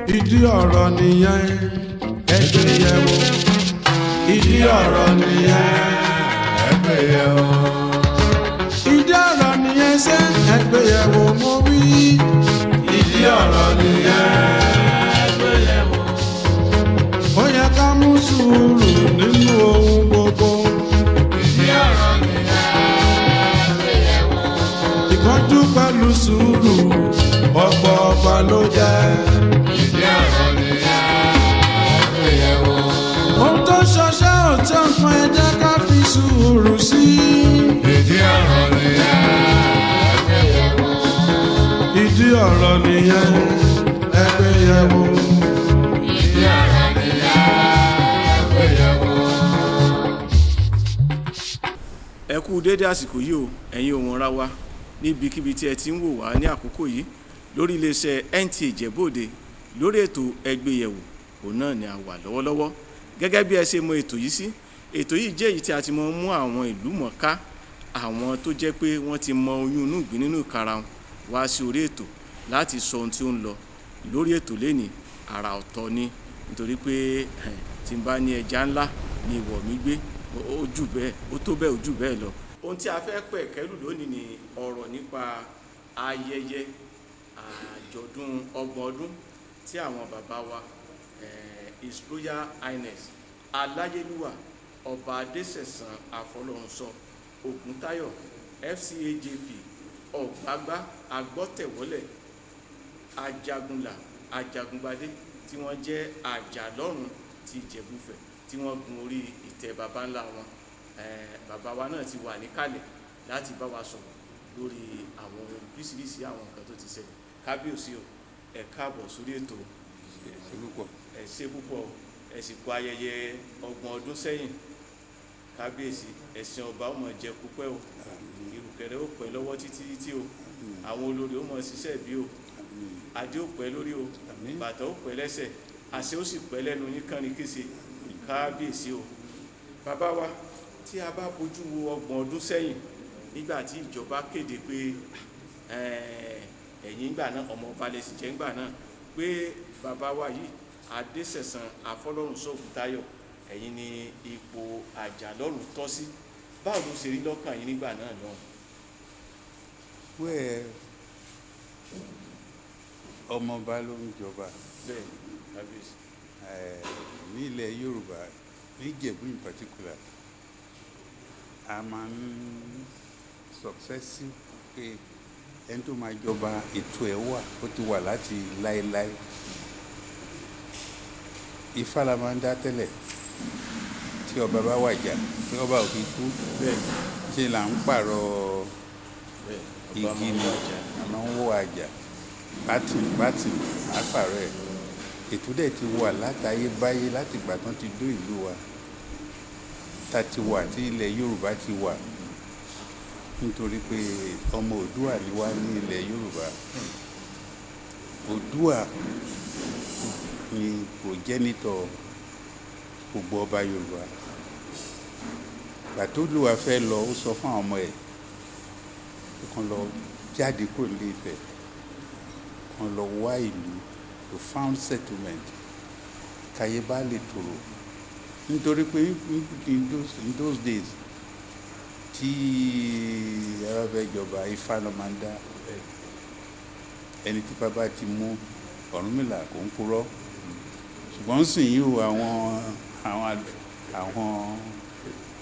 Ìdí ọ̀rọ̀ nìyẹn, ẹ gbé yẹ̀wò. Ìdí ọ̀rọ̀ nìyẹn, Ẹ gbé yẹ̀wò. Ìdí ọ̀rọ̀ nìyẹn ṣé, ẹ gbé yẹ̀wò mo wí. Ìdí ọ̀rọ̀ nìyẹn, ẹ gbé yẹ̀wò. Ó yẹ ká mú sùúrù nínú ohun gbogbo. Ìdí ọ̀rọ̀ nìyẹn, ẹ gbé yẹ̀wò. Ìkánjú pẹ̀lú sùúrù, ọ̀pọ̀ ọ̀pá ló jẹ́. Ìdí ọ̀rọ̀ nìyẹn, ẹ gbé yẹ̀wò. Ohun tó ṣọṣẹ́ ò tó nǹkan, ẹ jẹ́ ká fi sùúrù sí i. Ìdí ọ̀rọ̀ nìyẹn, ẹ gbé yẹ̀wò. Ìdí ọ̀rọ̀ nìyẹn, ẹ gbé yẹ̀wò. Ìdí ọ̀rọ̀ nìyẹn, ẹ gbé yẹ̀wò. Ẹ kú déédé àsìkò yìí o, ẹ̀yin òǹwòran wa níbikíbi tí ẹ ti ń wò wá ní àkókò yìí lórí iléeṣẹ́ NTA Ìjẹ̀bú-Òde, lórí ètò Ẹgbẹ́yẹ̀wò òun náà ni a wà lọ́wọ́lọ́wọ́. Gẹ́gẹ́ bí ẹ ṣe mọ ètò yìí sí, ètò yìí jẹ́ èyí tí a ti mọ mú àwọn ìlú mọ̀ọ́ká, àwọn tó jẹ́ pé wọ́n ti mọ oyún inú ìgbín nínú ìkarahun wá sí orí ètò láti sọ ohun tí ó ń lọ lórí ètò lénìí. Àrà ọ̀tọ̀ ni, nítorí pé tí n bá ní ẹja ńlá ni ìwọ̀ mi gbé, ó jù bẹ́ẹ̀, ó tó bẹ́ẹ̀, ó jù bẹ́ẹ̀ lọ. Ohun tí a fẹ́ pẹ̀ kẹ́lù lónìí ni ọ̀rọ̀ nípa ayẹyẹ àjọ̀dún 30 ọdún tí àwọn bàbá wa, His Royal Highness Aláyélúwà Ọba Adésẹ̀san Àfọlọ́runṣọ Ògúntáyọ̀ FCAJP, Ọ̀gbágbá Agbọ́tẹ̀wọ́lẹ̀, Ajagunlà Ajagungbadé, tí wọ́n jẹ́ Àjàlọ́run ti Ìjẹ̀bú-Ifẹ̀, tí wọ́n gun orí ìtẹ́ baba ńlá wọn. Bàbá wa náà ti wà níkàlẹ̀ láti bá wa sọ̀rọ̀ lórí àwọn oríṣiríṣi àwọn nǹkan tó ti ṣẹlẹ̀. Kábíyèsí o, ẹ káàbọ̀ sórí ètò. Ṣe púpọ̀. Ẹ ṣé púpọ̀ o. Ẹ sì kú ayẹyẹ 30 ọdún sẹ́yìn. Kábíyèsí, ẹ̀sìn ọba ó mọ̀ jẹ kúpẹ́ o, ìrùkẹ̀rẹ̀ ó pẹ́ lọ́wọ́ títí títí o, àwọn olórí ó mọ̀ ṣiṣẹ́ bí o, adé ó pẹ́ lórí o, Àmín. bàtà ó pẹ́ lẹ́sẹ̀, àṣẹ ó sì pẹ́ lẹ́nu yín kánrin kése. Kábíyèsí o, bàbá wa, tí a bá bójú wo 30 ọdún sẹ́yìn, nígbà tí ìjọba kéde pé ẹ̀yin ìgbà náà, ọmọ ọba lẹ sì jẹ́ ńgbà náà, pé bàbá wa yìí, Adésẹ̀san Àfọlọ́runṣọ́ Ògúntáyọ̀, ẹ̀yin ni ipò Àjàlọ́run tọ́ sí, báwo ló ṣe rí lọ́kàn yín nígbà náà lọ́hùn? Wẹ́ẹ̀, ọmọọba ló ń jọba. Bẹ́ẹ̀ ni, kábíyèsí. Ní ilẹ̀ Yorùbá, ní Ìjẹ̀bú in particular, a máa ń successive pé ẹni tó máa jọba, ètò ẹ̀ wà, ó ti wà láti láéláé. Ifá la máa ń dá tẹ́lẹ̀ tí ọba bá wàjà, tí ọba ò fi kú. Ṣe là ń pààrọ̀ Bẹ́ẹ̀, ọba igi máa ń ni wàjà. A máa ń wọ àjà bátìn bátìn, àpàrọ̀ ẹ̀. Ètò dẹ̀ ti wà látayébáyé, láti ìgbà tán ti dó ìlú wa, tá ti wà, tí ilẹ̀ Yorùbá ti wà, nítorí pé ọmọ Oòduà ni wá ní ilẹ̀ Yorùbá. Oòduà ni progenitor gbogbo ọba Yorùbá. Gbà tó Olúwa fẹ́ lọ, ó sọ fún àwọn ọmọ ẹ̀ pé kán lọ jáde kúrò nílé Ifẹ̀, kán lọ wá ìlú, to found settlement, káyé bá lè tòrò, nítorí pé in those days, tí ẹ bá fẹ́ jọba, Ifá ló máa ń dá. Ẹni tí Ifá bá ti mú, Ọ̀rúnmìlà kò ń purọ́. Ṣùgbọ́n ń sìn yìí o, àwọn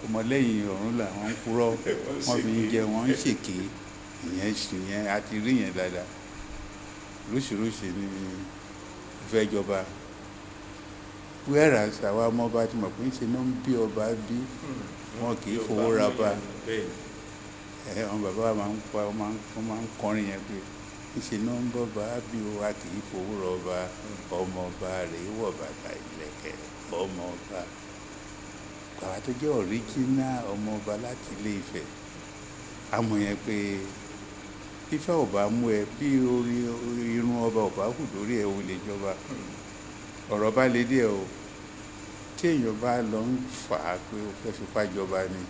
ọmọlẹ́yìn Ọ̀rúnmìlà, wọ́n ń purọ́, wọ́n fi ń jẹ, wọ́n ń ṣèké. Ìyẹn sì yẹn, a ti rí yẹn dáadáa, lóṣìíríṣìí ní fẹ́ jọba, whereas àwa ọmọ ọba ti mọ̀ pé ń ṣe náà ń bí ọba bí wọn kì í fowó ra ba. Ẹ àwọn bàbá wa máa ń pa, wọ́n máa ń kọrin yẹn pé ńṣe náà ń bọ́ bá bí o, a kì í fowó rọba, ọmọ ọba rèé wọ̀ bàtà ìlẹ̀kẹ̀ ọmọ ọba. Àwa tó jẹ́ original ọmọ ọba láti Ilé Ifẹ̀, àmọ̀ yẹn pé Ifá ò bá mú ẹ bí orí irun ọba ò bá hù lórí ẹ, ò lè jọba. Ọ̀rọ̀ bá le díẹ̀ o. Tí èèyàn bá lọ ń fà á pé ó fẹ́ fipá jọba ni,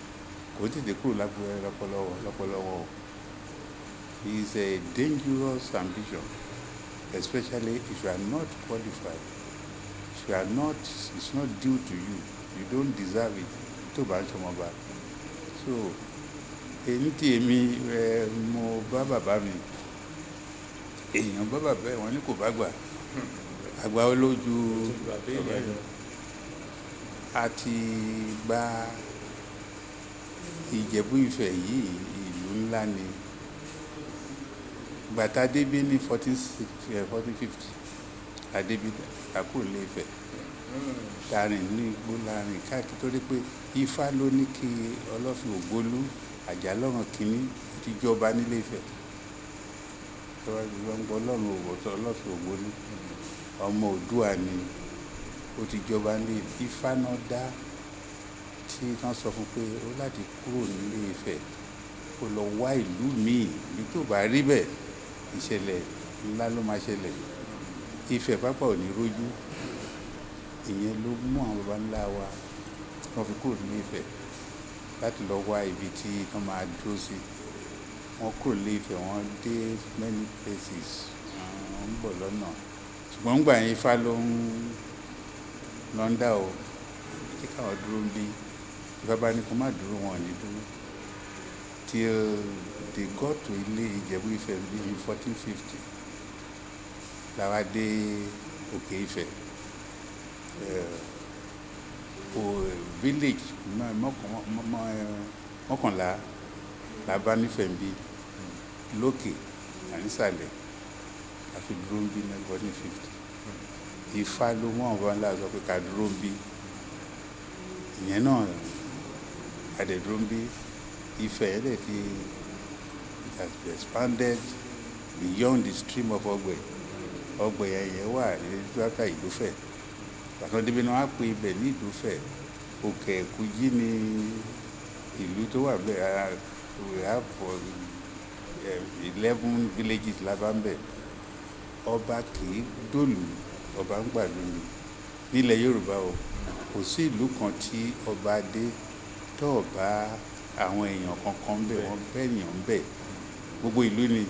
kò tètè kúrò lọ́pọlọwọ́ lọ́pọlọwọ́ o. Is a dangerous ambition. Especially if you are not qualified, if you are not, it's not due to you, you don't deserve it, tó bá ń ṣọmọba. So èyí tí èmi ẹ mo bá bàbá mi, èèyàn bá bàbá ẹ, wọn ní kò bá gbà, àgbà olójú Bàbá èèyàn lọ. A ti gba Ìjẹ̀bú Ifẹ̀ yìí, ìlú ńlá ni. Gbàtà débí ní 1450 adébí àkúrò lé Ifẹ̀, láàrin ní igbó láàrin káàkiri, torí pé Ifá ló ní kí Ọlọ́fin Ògbólú Àjàlọ́run kínní ti jọba nílé Ifẹ̀. Ọlọ́run òwòtọ́ Ọlọ́fin Ògbólú ọmọ Oòduà ni, ó ti jọba nílé Ifá náà dá tí wọ́n sọ fún pé ó láti kúrò nílé Ifẹ̀ kó lọ wá ìlú míì, ibi tó bá rí bẹ́ẹ̀, ìṣẹ̀lẹ̀ ńlá ló máa ṣẹlẹ̀, Ifẹ̀ pápá ò ní rójú. Ìyẹn ló mú àwọn baba ńlá wa wọ́n fi kúrò nílé Ifẹ̀ láti lọ wá ibi tí wọ́n máa dúró sí. Wọ́n kúrò nílé Ifẹ̀, wọ́n dé many places, wọ́n ń bọ̀ lọ́nà. Ṣùgbọ́n ńgbà yẹn, Ifá ló ń lọ ń dá o kí káwọn dúró ń bí. Ifá bá ní kó má dúró, wọn ò ní dúró till they got to ilé Ìjẹ̀bú Ifẹ̀ bí in 1450 làwa dé Òkè Ifẹ̀. O village 11 la bá nífẹ̀ẹ́ ń bí lókè ànísàlẹ̀, àfi dúró ń bí ní 1450. Ifá ló mú àwọn baba ńlá sọ pé ká dúró ń bí. Ìyẹn náà àdẹ̀dúró ń bí. Ifẹ̀ ẹ̀ dẹ̀ ti, it has been expanded beyond the stream of Ọ̀gbẹ̀. Ọ̀gbẹ̀ yẹn yẹn wà ní tíwáta Ìdúfẹ̀. Pàtó débi náà wọ́n á pè ibẹ̀ ní Ìdúfẹ̀. Òkè Ẹ̀kújí ní ìlú tó wà bẹ́ẹ̀. We have 11 villages lábàmbẹ̀. Ọba kì í dòlù, ọba ń gbàlú ni nílẹ̀ Yorùbá o. Kò sí ìlú kan tí ọba dé tó ọba àwọn èèyàn kankan ń bẹ̀, wọ́n bẹ́ èèyàn ń bẹ̀. Gbogbo ìlú ni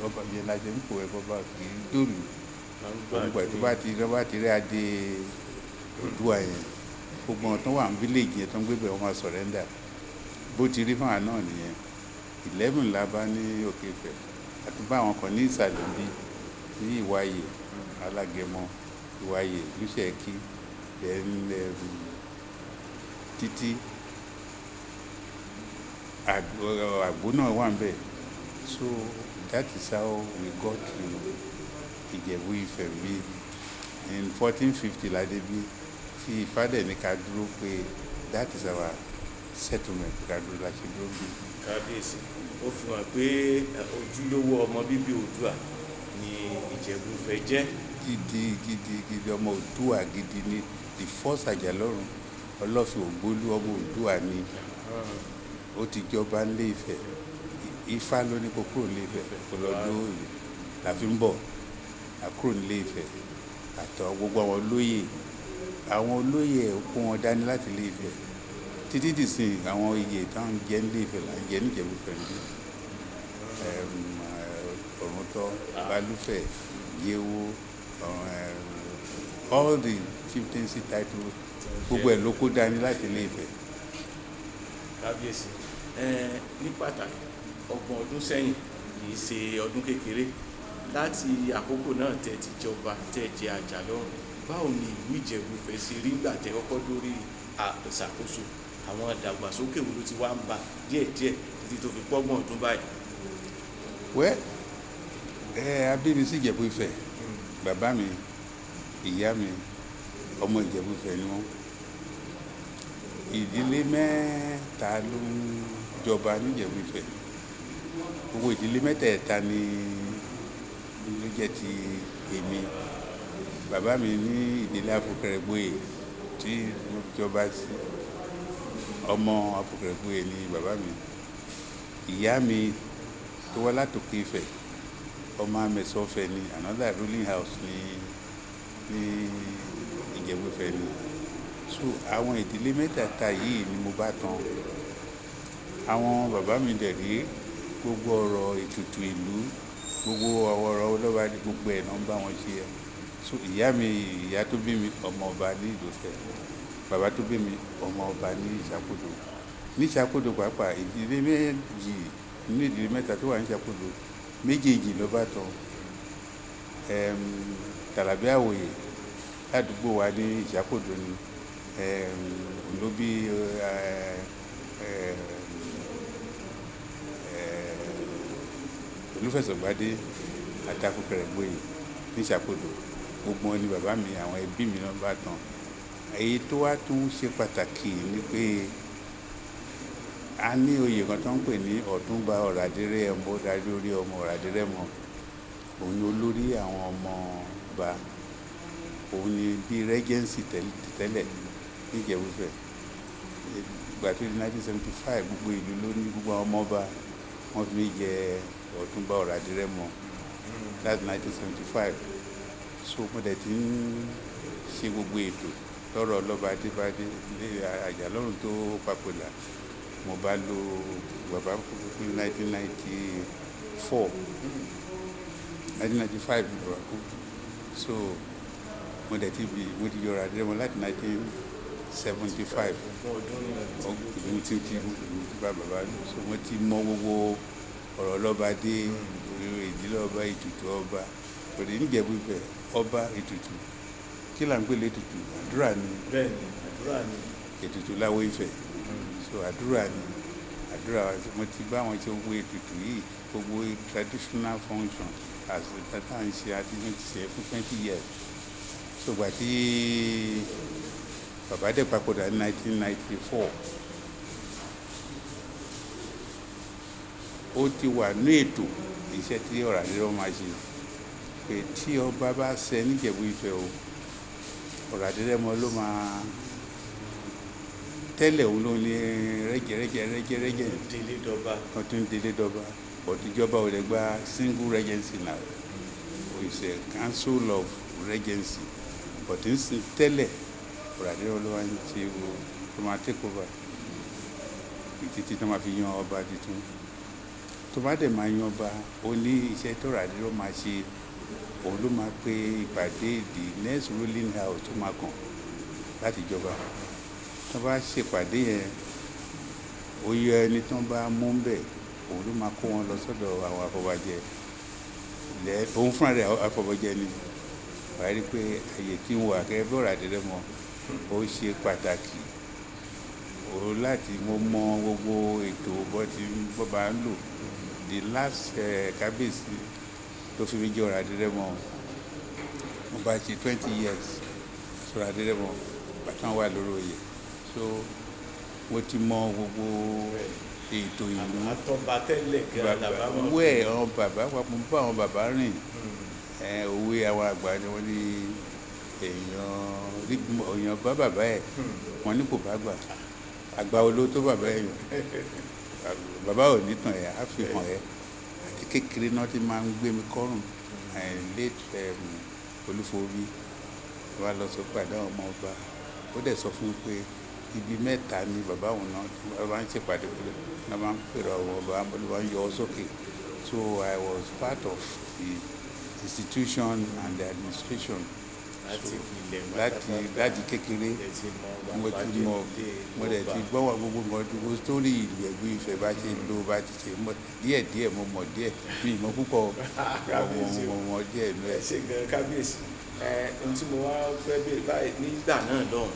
ọba yẹn la ṣe ń pò ẹ. Ọba kì í dòlù, gbogbo ẹ̀ tó bá ti rí adé Oòduà yẹn, gbogbo àwọn tó wà ní village yẹn tó ń gbé bẹ̀, wọ́n máa surrender. Bó ti rí fáwọn náà nìyẹn. 11 la bá ní Òkè Ifẹ̀, àti bá àwọn kan ní ìsàlẹ̀ bí ní Ìwàyè, Alágẹmọ, Ìwàyè, Lúṣẹ̀kí, then títí Àgbó náà wà ń bẹ̀. So that is how we got to Ìjẹ̀bú Ifẹ̀ bí in 1450 la dé bí, tí Ifá dẹ̀ ní ká dúró pé that is our settlement, ká dúró la ṣe dúró bí. Kábíyèsí, ó fi hàn pé ojúlówó ọmọ bíbí Oòduà ni Ìjẹ̀bú Ifẹ̀ jẹ́. Gidi gidi gidi, ọmọ Oòduà gidi ni. The first Àjàlọ́run Ọlọ́fin Ògbólú, ọmọ Oòduà ni. Ó ti jọba nílé Ifẹ̀. Ifá ló ní kó kúrò nílé Ifẹ̀ kó lọ dúró ìlú la fi ń bọ̀. A kúrò nílé Ifẹ̀ àtọ gbogbo àwọn olóyè ẹ̀ kó wọn dání láti ilé Ifẹ̀ títí dìsìn. Àwọn oyè táwọn jẹ nílé Ifẹ̀ là ń jẹ níjẹ̀bú Ifẹ̀ níbí: Ọ̀rúntọ́, Balúfẹ̀, Yéwó, all the chieftaincy title, gbogbo ẹ̀ ló kó dání láti ilé Ifẹ̀. Kábíyèsí, ní pàtàkì, 30 ọdún sẹ́yìn kì í ṣe ọdún kékeré. Láti àkókò náà tẹ́ ti jọba, tẹ́ jẹ Àjàlọ́run, báwo ni ìlú Ìjẹ̀bú Ifẹ̀ ṣe rí nígbà tẹ́ kọ́kọ́ dórí ìṣàkóso? Àwọn ìdàgbàsókè wo ló ti wá ń bá díẹ̀díẹ̀ títí tó fi pọ́gbọ̀n ọdún báyìí? Wẹ́ ẹ, a bí mi sí Ìjẹ̀bú Ifẹ̀. Bàbá mi, ìyá mi, ọmọ Ìjẹ̀bú Ifẹ̀ ni wọ́n. Ìdílé mẹ́ta ló ń jọba níjẹ̀bú Ifẹ̀. Gbogbo ìdílé mẹ́tẹ̀ẹ̀ta ni ló jẹ́ ti èmi. Bàbá mi ní ìdílé Afọkẹrẹgbóyè tí mo jọba sí, ọmọ Afọkẹrẹgbóyè ni bàbá mi. Ìyá mi tó wá látòkè Ifẹ̀, ọmọ Amẹ̀sọ̀fẹ̀ ni, another ruling house ní Ìjẹ̀bú Ifẹ̀ ni. So àwọn ìdílé mẹ́tẹ̀ẹ̀ta yìí ni mo bá tan. Àwọn bàbá mi dẹ̀ rí gbogbo ọ̀rọ̀ ètùtù ìlú. Gbogbo ọ̀rọ̀ ọlọ́ba ní gbogbo ẹ̀ náà ń bá wọn ṣe ẹ̀. So ìyá mi, ìyá tó bí mi, ọmọ ọba ní Ìdòfẹ́. Bàbá tó bí mi, ọmọ ọba ní Ìṣàkóso. Ní Ìṣàkóso pàápàá, ìdílé méjì nínú ìdílé mẹ́ta tó wà ní Ìṣàkóso, méjèèjì ló bá tán. Tàlàbí Àwòyè ládùúgbò wa ní Ìṣàkóso ni ló bí Olúfẹ̀sọ̀gbadé Àtàkùnkẹrẹ̀gboyè ní Ìṣàkóso. Gbogbo wọn ni bàbá mi, àwọn ẹbí mi náà bá tán. Èyí tó wá tún ṣe pàtàkì ni pé a ní oyè kan tó ń pè ní Ọ̀túnba Ọ̀ràdérẹ́ ọmọ Ọ̀ràdéorí ọmọ Ọ̀ràdérẹ́mọ. Òun ni olórí àwọn ọmọ ọba. Òun ni bí regency tẹ́lẹ̀ ní Ìjẹ̀bú-Ifẹ̀. Ìgbà tó di 1975, gbogbo ìlú ló ní gbogbo àwọn ọmọ ọba, wọ́n fi mí jẹ Ọ̀túnba Ọ̀ràdérẹ́mọ. That's 1975. So mo dẹ̀ ti ń ṣe gbogbo ètò lọ́rọ̀ ọlọ́ba adébádé lé àjàlọ́run tó papòdà. Mo bá lo bàbá kú ní 1994, 1995 ni bàbá kú. So mo dẹ̀ ti bi mo ti yọra dé wọn láti 1975. Mo ti bá bàbá lò. So mo ti mọ gbogbo ọ̀rọ̀ ọlọ́ba dé, ìdílé ọba, ètùtù ọba. Òde níjẹ̀bú-Ifẹ̀, ọba, ètùtù. Kí là ń pè létùtù? Àdúrà ni. Bẹ́ẹ̀ni, àdúrà ni. Ètùtù láwo Ifẹ̀. So àdúrà ni. Àdúrà wa. Mo ti bá wọn ṣe gbogbo ètùtù yìí, gbogbo traditional function as tá à ń ṣe àti ní ti ṣe fún 20 years. So ìgbà tí bàbá dẹ̀ papòdà ní 1994, ó ti wà ní ètò iṣẹ́ tí Ọ̀ràdérẹ́ máa ṣe pé tí ọba bá ṣẹ níjẹ̀bú-Ifẹ̀ o, Ọ̀ràdérẹ́mọ ló máa tẹ́lẹ̀. Òun ló ní rẹ́jẹ rẹ́jẹ rẹ́jẹ rẹ́jẹ Délé dọba. Kan tó ń délé dọba, but ìjọba ò lè gba single regency now. It's a council of regency, but ń sin tẹ́lẹ̀, Ọ̀ràdérẹ́ ló máa ń ṣe o, tó máa take over títí tó máa fi yan ọba tuntun. Tó bá dẹ̀ máa yan ọba, ó ní iṣẹ́ tó Ọ̀ràdérẹ́ máa ṣe. Òun ló máa pe ìpàdé the next ruling house tó máa kàn láti jọba. Tó bá ṣèpàdé yẹn, ó yẹ ẹni tó ń bá mú bẹ̀, òun ló máa kó wọn lọ sọ́dọ̀ àwọn afọbajẹ lẹ. Òun fúnra rẹ̀ afọbajẹ ni. Wàá rí i pé àyè tí ń wà gẹ́gẹ́ bí Ọ̀ràdérẹ́ mọ, ó ṣe pàtàkì òun láti mo mọ gbogbo ètò bó ti bó bá ń lò. The last kábíyèsí tó fi mí jẹ́ Ọ̀ràdérẹ́ mọ, mo bá ṣe 20 years Ọ̀ràdérẹ́ mọ bàtàn wà lórí oyè. So mo ti mọ gbogbo ètò ìlú. Àtọba tẹ́lẹ̀ gan làbá mọ̀. Wẹ́ àwọn bàbá wa, mo bá àwọn bàbá rìn. Òwe àwọn àgbà ni wọ́n ní èèyàn bá bàbá ẹ̀, wọ́n ní kò bá gbà àgbà olówó tó bàbá ẹ̀ yàn. Bàbá ò ní tàn ẹ́, á fi hàn ẹ́. Àti kékeré náà ti máa ń gbé mi kọ́rùn. Late Olúfọwọ́bí wa lọ sọ pé àdáwọn ọmọ ọba, ó dẹ̀ sọ fún mi pé ibi mẹ́ta ni bàbá òun náà bá ń ṣèpàdé pẹ̀lú náà, máa ń pèrò àwọn ọba, ló máa ń yọ ọ sókè. So I was part of the institution and the administration. Láti ìpìlẹ̀. Láti kékeré ẹ ti mọ. Mo ti mọ, mo dẹ̀ ti gbọ́ wà gbogbo nǹkan tó sórí Ìjẹ̀bú Ifẹ̀, bá ṣe lò, bá ti ṣe mọ̀ díẹ̀ díẹ̀. Mo mọ̀ díẹ̀, mi ì mọ̀ púpọ̀, mo mọ̀ díẹ̀ nú Ẹ ẹ̀. ṣe gan, kábíyèsí. Ẹ ohun tí mo wá fẹ́ béèrè báyìí, nígbà náà lọ́hùn,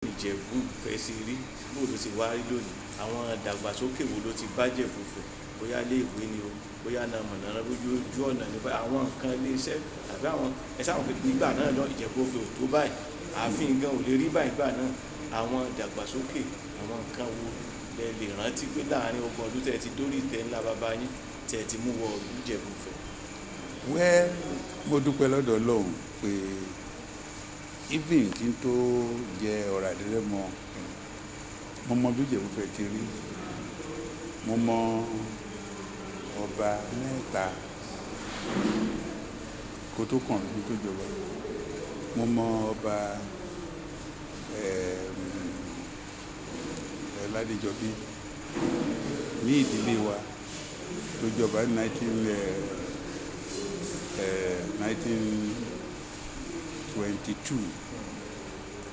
Ìjẹ̀bú Ifẹ̀ ṣe rí, bó ló ti wá rí lónìí? Àwọn ìdàgbàsókè wo ló ti bá Ìjẹ̀bú Ifẹ̀? Bóyá ilé ìwé ni o, bóyá náà mọ̀nàmọ́ná, bójú ojú ọ̀nà ní báyìí, àwọn nǹkan ilé iṣẹ́ tàbí àwọn ẹ sáwọn pé nígbà náà lọ, Ìjẹ̀bú Ifẹ̀ ò tó báyìí, ààfin gan ò lè rí báyìí gbà náà. Àwọn ìdàgbàsókè, àwọn nǹkan wo lẹ lè rántí pé láàrin 30 ọdún tẹ́ ti dórí ìtẹ́ ńlá bàbá yín, tẹ́ ti mú wọ ìlú Ìjẹ̀bú Ifẹ̀? Wẹ́, mo dúpẹ́ lọ́dọ̀ Ọlọ́run pé even kí n tó jẹ Ọ̀ràdérẹ́mọ, mo mọ bí Ìjẹ̀bú Ifẹ̀ ti rí. Mo mọ ọba mẹ́ta kó tó kàn mí tó jọba. Mo mọ ọba Ládéjọbí ní ìdílé wa tó jọba ní nineteen 1922,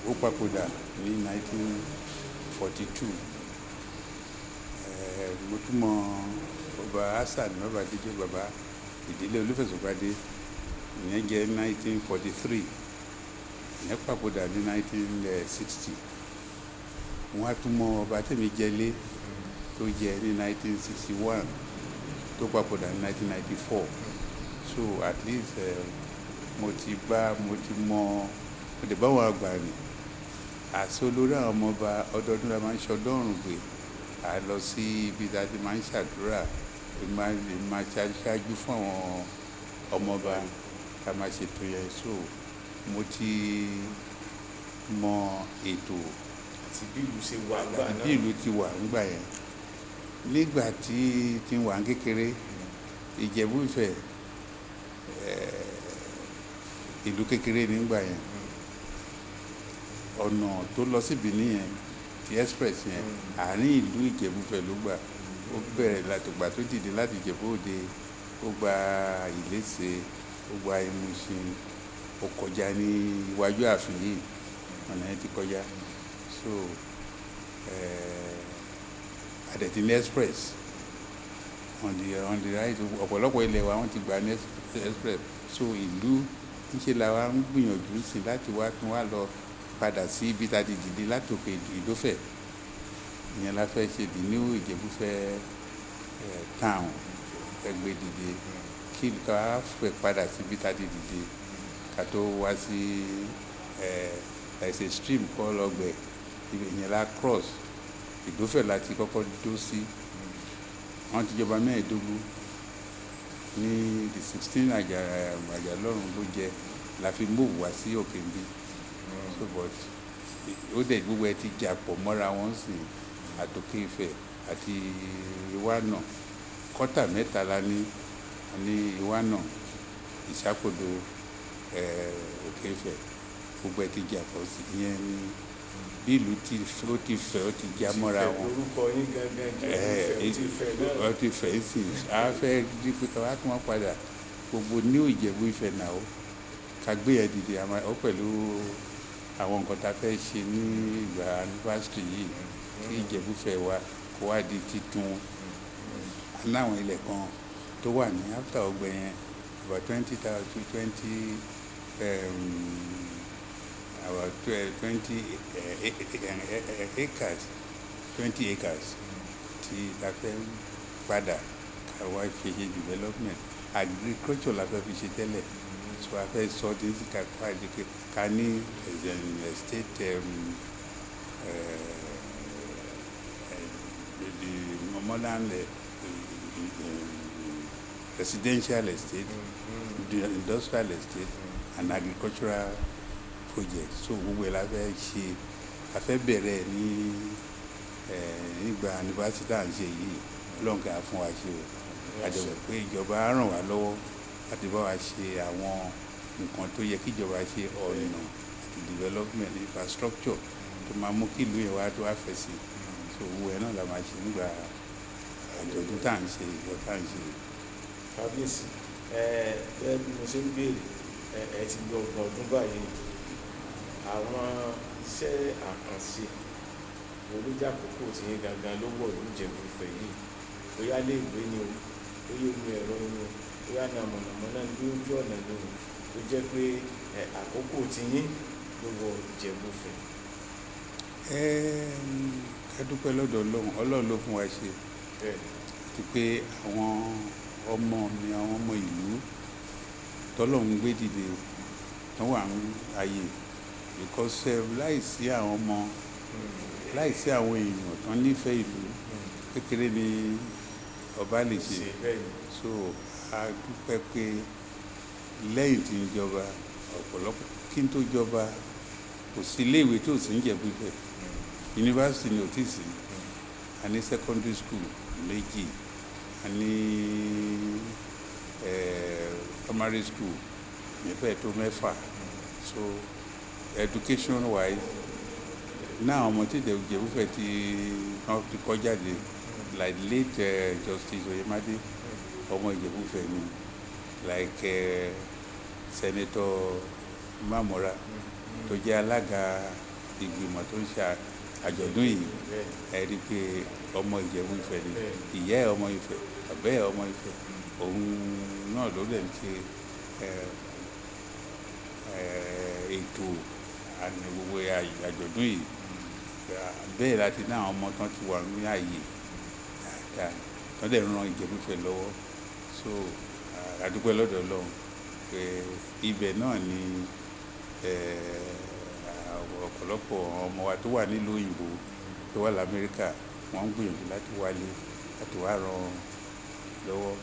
ó papòdà ní 1942. Mo tún mọ ọba Hasan Mọ́bàdéjọ́, bàbá ìdílé Olúfẹ̀sọ̀gbadé. Ìyẹn jẹ́ 1943, ìyẹn papòdà ní 1960. Wọ́n á tún mọ ọba tèmi jẹlé tó jẹ ní 1961, tó papòdà ní 1994. So at least mo ti bá mo ti mọ mo ti bá wọn àgbà rìn àti olórí àwọn ọmọọba. Ọdọọdún la máa ń ṣọdún Ọ̀rùngbè, à lọ sí ibi tá a ti máa ń ṣàdúrà. Èmi máa ṣáájú fún àwọn ọmọọba ká máa ṣètò yẹn. So mo ti mọ ètò àti bí ìlú ṣe wà gbà àti náà. Bí ìlú ti wà nígbà yẹn, nígbà tí ń wà ní kékeré, Ìjẹ̀bú Ifẹ̀, ìlú kékeré nígbà yẹn. Ọ̀nà tó lọ sí Benin yẹn, ti express yẹn, àárín ìlú Ìjẹ̀bú Ifẹ̀ ló gbà. Ó bẹ̀rẹ̀ látìgbà tó dìde láti Ìjẹ̀bú Òde, ó gba Ìléṣe, ó gba Ìmúṣin, ó kọjá ní iwájú ààfin yìí, ọ̀nà yẹn ti kọjá. So a dẹ̀ ti ní express on the right. Ọ̀pọ̀lọpọ̀ ilẹ̀ wa, wọ́n ti gbà ní express. So ìlú ńṣe la wa ń gbìyànjú sí láti wá tún wá lọ padà sí ibi tá a ti dìde láti òkè Ìdófẹ̀. Ìyẹn la fẹ́ ṣe, the new Ìjẹ̀bú-Ifẹ̀ town ẹgbẹ́ dìde, kí ká fẹ́ padà sí ibi tá a ti dìde ká tó wá sí there is a stream called Ọgbẹ́. Ibẹ̀ yẹn la cross Ìdófẹ̀ láti kọ́kọ́ dó sí. Wọ́n ti jọba 15 ní the 16 Àjàlọ́run ló jẹ la fi move wá sí òkè nbí. So but ó dẹ̀ gbogbo ẹ ti jà pọ̀ mọ́ra wọn sí, àtòkè Ifẹ̀ àti Ìwánà. Kọ́tà mẹ́ta la ní ní Ìwánà, Ìṣàkóso, Òkè Ifẹ̀. Gbogbo ẹ ti jà pọ̀ sí. Ìyẹn ní bí ìlú ti ó ti fẹ̀, ó ti já mọ́ra wọn. Lórúkọ yín gangan, Ìjẹ̀bú Ifẹ̀, ó ti fẹ̀ náà. Ó ti fẹ̀ sí. A fẹ́ di pé ká wá tún wọn padà gbogbo ní Ìjẹ̀bú Ifẹ̀ náà, ó ká gbé yẹn dìde. Àmọ́ ó pẹ̀lú àwọn nǹkan tá a fẹ́ ṣe ní ìgbà anniversary yìí, kí Ìjẹ̀bú Ifẹ̀ wa kó wá di titun. Aláwọn ilẹ̀ kan tó wà ní after ọgbẹ́ yẹn, about 20,000, twenty about 20 acres, 20 acres tí la fẹ́ padà ká wá fi ṣe development. Agriculture la fẹ́ fi ṣe tẹ́lẹ̀, so a fẹ́ sọ de ká ká ká ní estate, the modern residential estate, the industrial estate and agricultural project. So gbogbo ẹ̀ la fẹ́ ṣe, a fẹ́ bẹ̀rẹ̀ ní nígbà anniversary tá à ń ṣe yìí. Ọlọ́run kà á fún wa ṣe o. A dẹ̀ mọ̀ pé ìjọba á ràn wá lọ́wọ́ láti bá wa ṣe àwọn nǹkan tó yẹ kí ìjọba ṣe, ọ̀nà àti development infrastructure tó máa mú kí ìlú yẹn wá tó wá fẹ̀ sí. So owó ẹ̀ náà la máa ṣe nígbà àjọ̀dún tá à ń ṣe, ìjọ tá à ń ṣe. Kábíyèsí, ẹ bẹ́ẹ̀ bí mo ṣe ń béèrè, ẹ ti lọ 30 ọdún báyìí. Àwọn iṣẹ́ àkànṣe olójà àkókò tí yín gangan ló wọ̀ ní Ìjẹ̀bú Ifẹ̀ yìí? Bóyá lè gbé ni o, bóyá omi ẹ̀rọ ni o, bóyá náà mọ̀nàmọ́ná ní ojú ọ̀nà ni o, tó jẹ́ pé àkókò tí yín ló wọ Ìjẹ̀bú Ifẹ̀. Ẹ ká dúpẹ́ lọ́dọ̀ Ọlọ́run. Ọlọ́run ló fún wa ṣe, àti pé àwọn ọmọ mi, àwọn ọmọ ìlú tọ́lọ́run gbé dìde tó wà ní ayé, because láìsí àwọn ọmọ, láìsí àwọn èèyàn tó nífẹ̀ẹ́ ìlú, kékeré ni ọba lè ṣe. Ṣe bẹ́ẹ̀ ni. So a dúpẹ́ pé lẹ́yìn tí ń jọba, ọ̀pọ̀lọpọ̀ kí n tó jọba, kò sí iléèwé tó sì ń Ìjẹ̀bú Ifẹ̀. Yunifásitì ni ò tí ì sí. A ní secondary school méjì, a ní primary school nífẹ̀ẹ́ tó mẹ́fà. So education wise náà, ọmọ tí Ìjẹ̀bú Ifẹ̀ tí wọ́n ti kọ́ jáde, like late Justice Oyemade, ọmọ Ìjẹ̀bú Ifẹ̀ ni. Like Senator Mamora tó jẹ́ alága ìgbìmọ̀ tó ń ṣe àjọ̀dún yìí, ẹ rí i pé ọmọ Ìjẹ̀bú Ifẹ̀ ni. Ìyá ẹ̀ ọmọ Ifẹ̀, bàbá ẹ̀ ọmọ Ifẹ̀, òun náà ló lè ṣe ètò àní gbogbo àjọ̀dún yìí. Bẹ́ẹ̀ láti ní àwọn ọmọ tán ti wà ní ààyè dáadáa tán dẹ̀ ran Ìjẹ̀bú Ifẹ̀ lọ́wọ́. So a dúpẹ́ lọ́dọ̀ Ọlọ́run pé ibẹ̀ náà ni ọ̀pọ̀lọpọ̀ ọmọ wa tó wà nílùú òyìnbó, tó wà l'Amẹ́ríkà, wọ́n ń gbìyànjú láti wálé láti wá ràn lọ́wọ́.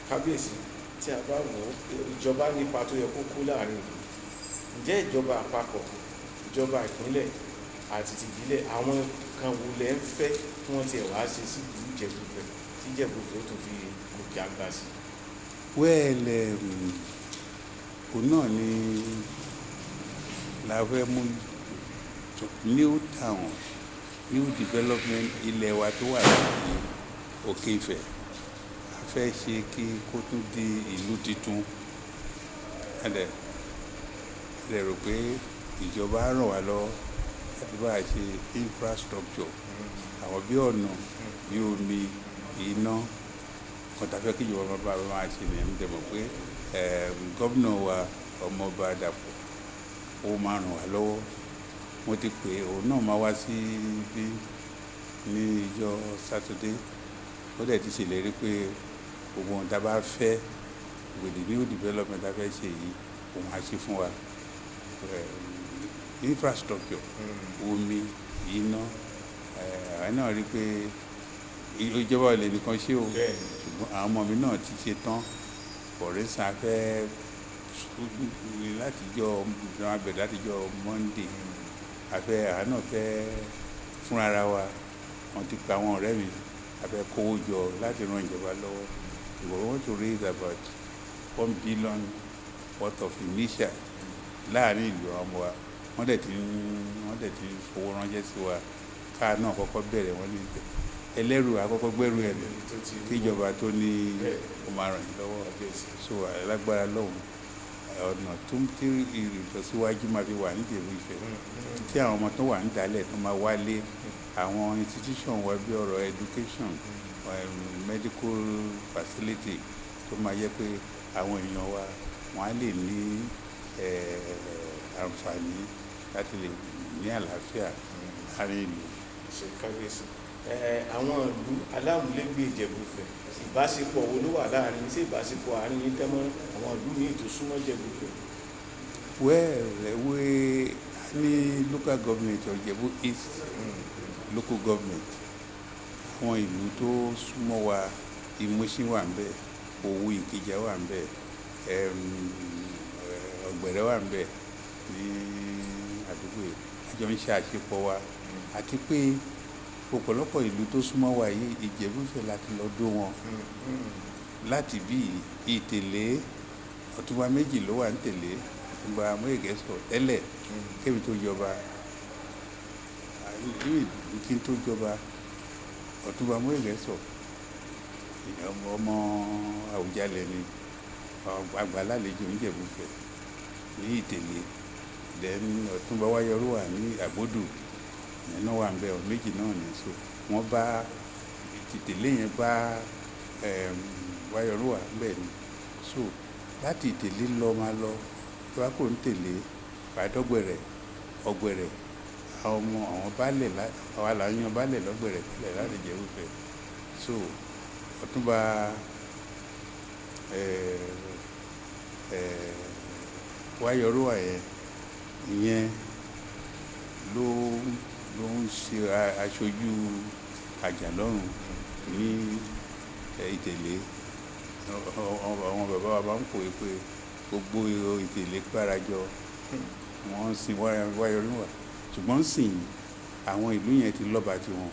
Kábíyèsí, tí a bá wò ó, ìjọba nípa tó yẹ kó kó láàrin ìlú. Ǹjẹ́ ìjọba àpapọ̀, ìjọba ìpínlẹ̀ àti tìbílẹ̀, àwọn kan wo lẹ ń fẹ́ kí wọ́n tiẹ̀ wá ṣe sí ìlú Ìjẹ̀bú-Ifẹ̀ tí Ìjẹ̀bú-Ifẹ̀ ó tún fi gòkè àgbà sí? Well, òun náà ni la fẹ́ mú new town, new development. Ilẹ̀ wa tó wà láti Òkè Ifẹ̀, a fẹ́ ṣe kí kó tún di ìlú tuntun. A dẹ̀ rò pé ìjọba á ràn wá lọ́wọ́ láti bá a ṣe infrastructure, àwọn bí ọ̀nà, bí omi, iná kan tá a fẹ́ kí ìjọba máa bá wa máa ṣe nìyẹn. Mo dẹ̀ mọ̀ pé gómìnà wa, Ọmọọba Dàpọ̀, ó máa ràn wá lọ́wọ́. Mo ti pè é, òun náà máa wá sí bí ní ìjọ Sátidé. Ó dẹ̀ ti ṣèlérí pé gbogbo ohun tá a bá fẹ́ with the new development tá a fẹ́ ṣe yìí, òun á ṣe fún wa. Infrastructure, omi, iná, àwọn náà rí i pé ìjọba ò lè nìkan ṣe o, ṣùgbọ́n àwọn ọmọ mi náà ti ṣe tán. For instance, a fẹ́ látijọ́ abẹ̀rẹ̀, látijọ́ Monday, a fẹ́, àwọn náà fẹ́ fúnra wa. Wọ́n ti pa àwọn ọ̀rẹ́ mi, a fẹ́ kówó jọ láti ran ìjọba lọ́wọ́. We want to raise about 1 billion worth of initial láàrin ìlú àwọn ọmọ wa. Wọ́n dẹ̀ ti fowó ránṣẹ́ sí wa. Káà náà kọ́kọ́ bẹ̀rẹ̀, wọ́n ní ẹlẹ́rù àkọ́kọ́ gbẹ́rù ẹ̀ kí ìjọba tó ní ó máa ràn yín lọ́wọ́. So alágbára lọ́hùn, ọ̀nà tó ń tí ìlọsíwájú máa fi wà níjẹ̀bú Ifẹ̀, tí àwọn ọmọ tó wà ń dálẹ̀ tó máa wálé, àwọn institution wa bí ọ̀rọ̀ education, medical facility, tó máa yẹ pé àwọn èèyàn wa wọ́n á lè ní àǹfààní láti lè ní àlàáfíà láàrin ìlú. Ṣe kábíyèsí, àwọn ìlú alámúlégbé Ìjẹ̀bú-Ifẹ̀, ìbáṣepọ̀ wo ló wà láàrin? Ṣé ìbáṣepọ̀ àárín yín dánmọ́rán, àwọn ìlú míì tó súnmọ́ Ìjẹ̀bú-Ifẹ̀? Well, we ní local government of Ìjẹ̀bú East Local Government. Àwọn ìlú tó súnmọ́ wa, Ìmúṣin wà ń bẹ̀, Òwu Ìkìjà wà ń bẹ̀, Ọ̀gbẹ̀rẹ̀ wà ń bẹ̀ ní àdúgbò yìí. A jọ ń ṣe àṣepọ̀ wa, àti pé ọ̀pọ̀lọpọ̀ ìlú tó súnmọ́ wa yìí, Ìjẹ̀bú-Ifẹ̀ láti lọ dó wọn. Láti bí Ìtẹ̀lé, ọ̀túnba méjì ló wà ń tẹ̀lé, Ọ̀túnba Amóyègẹ́sọ̀ tẹ́lẹ̀ kébi tó jọba, kí n tó jọba. Ọ̀túnba Amóyègẹ́sọ̀, ọmọ Àwùjalẹ̀ ni, àgbàlálejò n'Ìjẹ̀bú-Ifẹ̀ ní Ìtẹ̀lé. Then Ọ̀túnba Wáyọrú wà ní Àbódù, ìyẹn náà wà ń bẹ̀, méjì náà ní. So wọ́n bá Ìtẹ̀lé yẹn bá Wáyọrú wà ń bẹ̀ ni. So láti Ìtẹ̀lé lọ, máa lọ tó bá kò ń tẹ̀lé wàá dọ́gbẹ̀rẹ̀ Ọ̀gbẹ̀rẹ̀, àwọn ọmọ àwọn baálẹ̀, àwa là ń yan baálẹ̀ lọ́gbẹ̀rẹ̀ tẹ́lẹ̀ láti Ìjẹ̀bú-Ifẹ̀. So Ọ̀túnba Wáyọrú wà yẹn, ìyẹn ló ń ṣe aṣojú Àjàlọ́run ní Ìtẹ̀lé. Àwọn bàbá wa máa ń pòwe pé gbogbo Ìtẹ̀lé gbárajọ, wọ́n ń sin Wáyọrú wà. Ṣùgbọ́n sìn, àwọn ìlú yẹn ti lọ́ba tiwọn.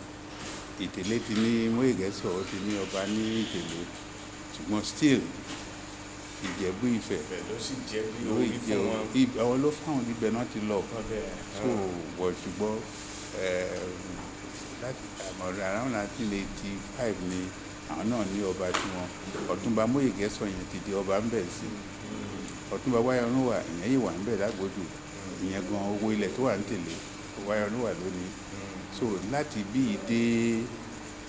Ìtẹ̀lé ti ní Mọ́yẹ̀gẹ́sọ̀, ó ti ní ọba ní Ìtẹ̀lé, ṣùgbọ́n still Ìjẹ̀bú Ifẹ̀ Ibẹ̀ ló sì jẹ́ bí ló orí jẹ́ fún wọn. Àwọn ló fáwọn, ibẹ̀ náà ti lọ. So wọ̀, ṣùgbọ́n láti àmọ́ around 1985 ni Àwọn náà ní ọba tiwọn. Ọ̀túnba Móyègẹ́sọ̀ yẹn ti di ọba ńbẹ̀ sí. Ọ̀túnba Wáyọnúwà, ìyẹn yìí wà ńbẹ̀ lágbódù. Ìyẹn gan, owó ilẹ̀ tó wà ń tẹ̀lé Wáyọnúwà lónìí. So láti bí yìí dé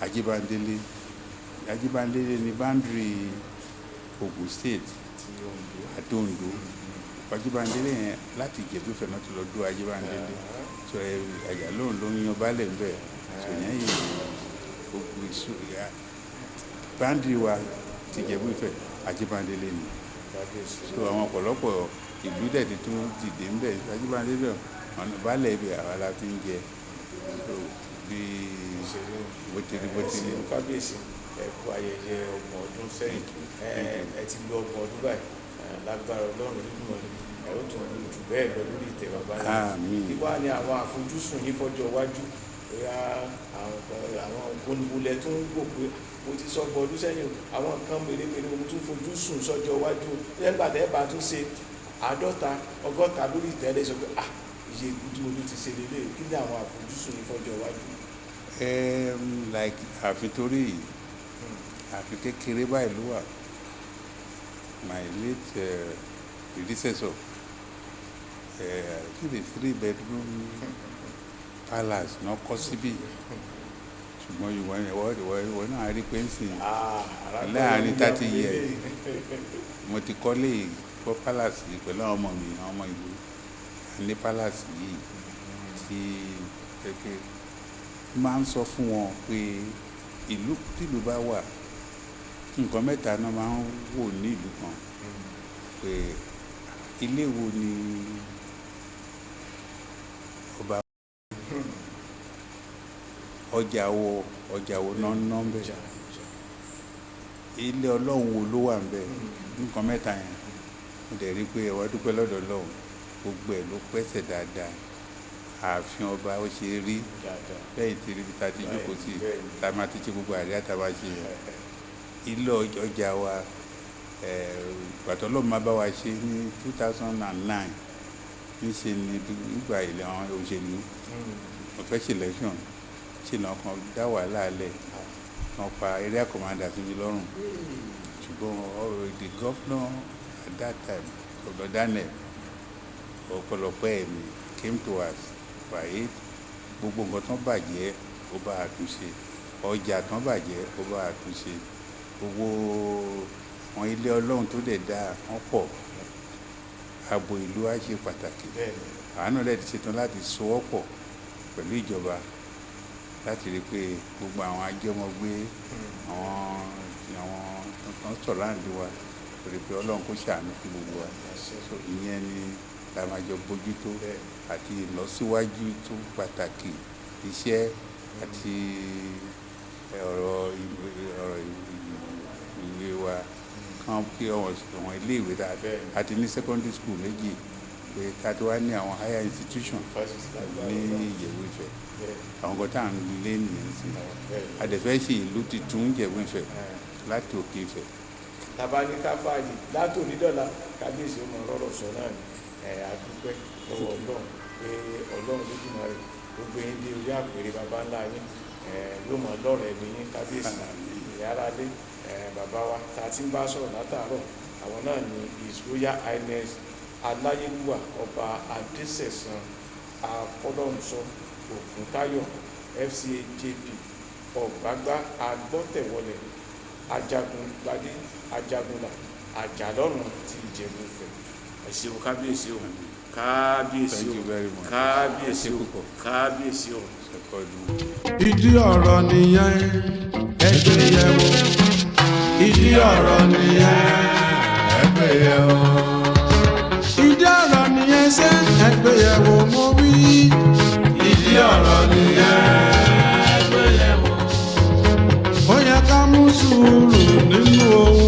Ajíbándélé, Ajíbándélé ní boundary Ogun State Ti Oǹdó. Àti Oǹdó. Ajíbándélé yẹn, láti Ìjẹ̀bú Ifẹ̀ náà ti lọ dó Ajíbándélé. So ẹ àjà lóhùn ló ń yan baálẹ̀ ńbẹ̀. So yẹn yìí, gbogbo ìṣó ya boundary wa ti Ìjẹ̀bú Ifẹ̀, Ajíbándélé ni. Kábíyèsí. So àwọn ọ̀pọ̀lọpọ̀ ìlú dẹ̀ ti tún dìde ńbẹ̀. Ajíbándélé, ọ̀nà baálẹ̀ ibẹ̀, àwa la fi ń jẹ. So bí bó ti rí bó ti rí. Ẹ ṣeun, kábíyèsí. Ẹ kú ayẹyẹ 30 ọdún sẹ́yìn. Ẹ ti lo 30 ọdún báyìí. Lágbára Ọlọ́run Olódùmarè, ẹ ó tún lò jù bẹ́ẹ̀ lọ lórí ìtẹ́ bàbá yín. Àmín. Kí wá ní àwọn àfojúsùn yín fọ́jọ́ iwájú? Bóyá àwọn kan, àwọn gbóngbólẹ̀ tó ń wò pé mo ti sọ 30 ọdún sẹ́yìn o, àwọn nǹkan mèremère mo tún fojú sùn sọ́jọ́ iwájú, nígbà tẹ́ ẹ bá tún ṣe 50, 60 lórí ìtẹ́, ẹ sọ pé, "Ah, iye tí mo tún ti ṣe lélẹ̀." Kí ni àwọn àfojúsùn yín fọ́jọ́ iwájú? Like ààfin torí yìí, ààfin kékeré báyìí ló wà. My late predecessor, I think the three bedroom palace náà kọ́ síbí, ṣùgbọ́n ìwọ ìwọ ìwọ ìwọ náà rí pé ń sìn láàrin 30 years mo ti kọ́lé, kọ́ palace yìí pẹ̀lú àwọn ọmọ mi, àwọn ọmọ ìlú ní palace yìí tí kékeré. Máa ń sọ fún wọn pé ìlú tìlú bá wà, nǹkan mẹ́ta náà máa ń wò ní ìlú kan, pé ilé wo ni ọba, ọjà wo náà ń ná ń bẹ̀, ilé Ọlọ́run wo ló wà ń bẹ̀. Nǹkan mẹ́ta yẹn, mo dẹ̀ rí i pé ẹ̀wá dúpẹ́ lọ́dọ̀ Ọlọ́run, gbogbo ẹ̀ ló pẹ́sẹ̀ dáadáa. Ààfin ọba, ó ṣe rí bẹ́ẹ̀ tí ibi tá a ti jókòó sí, tá a máa ti ṣe gbogbo àríyá tá a máa ṣe yẹn. Ilé ọjà wa, gbàtọ́ Ọlọ́run máa bá wa ṣe ní 2009, níṣe ni nígbà ilẹ̀ àwọn òṣèlú wọ́n fẹ́ ṣe election, ṣe náà kan dá wàhálà lẹ̀, wọ́n pa area commander sí mi lọ́rùn. Ṣùgbọ́n the governor at that time, Governor Daniel, ọ̀pọ̀lọpọ̀ ẹ̀mí came to us by eight. Gbogbo nǹkan tán bàjẹ́, ó bá àtúnṣe. Ọjà tán bàjẹ́, ó bá àtúnṣe. Gbogbo àwọn ilé Ọlọ́run tó dẹ̀ dáa wọ́n pọ̀. Ààbò ìlú á ṣe pàtàkì. Àwọn náà dẹ̀ ti ṣetán láti sowọ́pọ̀ pẹ̀lú ìjọba láti rí i pé gbogbo àwọn ajọ́mọgbé, àwọn tó ń sọ̀rọ̀ láǹdí wa, rí i pé Ọlọ́run kó ṣàánú fún gbogbo wa. So ìyẹn ni la máa jọ bójútó, àti ìlọsíwájú tó pàtàkì, iṣẹ́ àti ọ̀rọ̀ ìwé wa kan, kí àwọn ilé ìwé tá àti ní secondary school méjì, pé ká tó wá ní àwọn higher institution ní Ìjẹ̀bú Ifẹ̀. Àwọn kan tá à ń lé nìyẹn sí. A dẹ̀ fẹ́ ṣe ìlú tuntun Ìjẹ̀bú Ifẹ̀ láti Òkè Ifẹ̀. Tàbá ní ká fààyè látòní dọ̀la, kábíyèsí ó mọ rọ́rọ̀ sọ náà ni. Ẹ̀ adúpẹ́ lọ́wọ́ Ọlọ́run pé Ọlọ́run Olódùmarè ó gbé yín dé orí àpèrè baba ńlá yín. Ẹ̀ yóò mọ lọ́rọ̀ ẹ̀mí yín, kábíyèsí. Ìyára lé ẹ̀ bàbá wa tá a ti ń bá sọ̀rọ̀ látàárọ̀, àwọn náà ni His Royal Highness Aláyélúwà Ọba Adésẹ̀san Afọlọ́runṣọ́ Ògúntáyọ̀, FCA JP, Ọ̀gbágbá Agbọ́tẹ̀wọlẹ̀, Ajagun Gbadé, Ajagunlà, Àjàlọ́run ti Ìjẹ̀bú Ifẹ̀. Ẹ ṣeun, kábíyèsí o, kábíyèsí Thank o. you very much. Kábíyèsí Ẹ ṣé o. púpọ̀. Kábíyèsí o. Ṣẹkọọdún. Ìdí ọ̀rọ̀ nìyẹn, ẹ gbé yẹ̀wò. Ìdí ọ̀rọ̀ nìyẹn, Ẹ gbé yẹ̀wò. Ìdí ọ̀rọ̀ nìyẹn ṣé, ẹ gbé yẹ̀wò mo wí. Ìdí ọ̀rọ̀ nìyẹn, ẹ gbé yẹ̀wò. Ó yẹ ká mú sùúrù nínú ohun.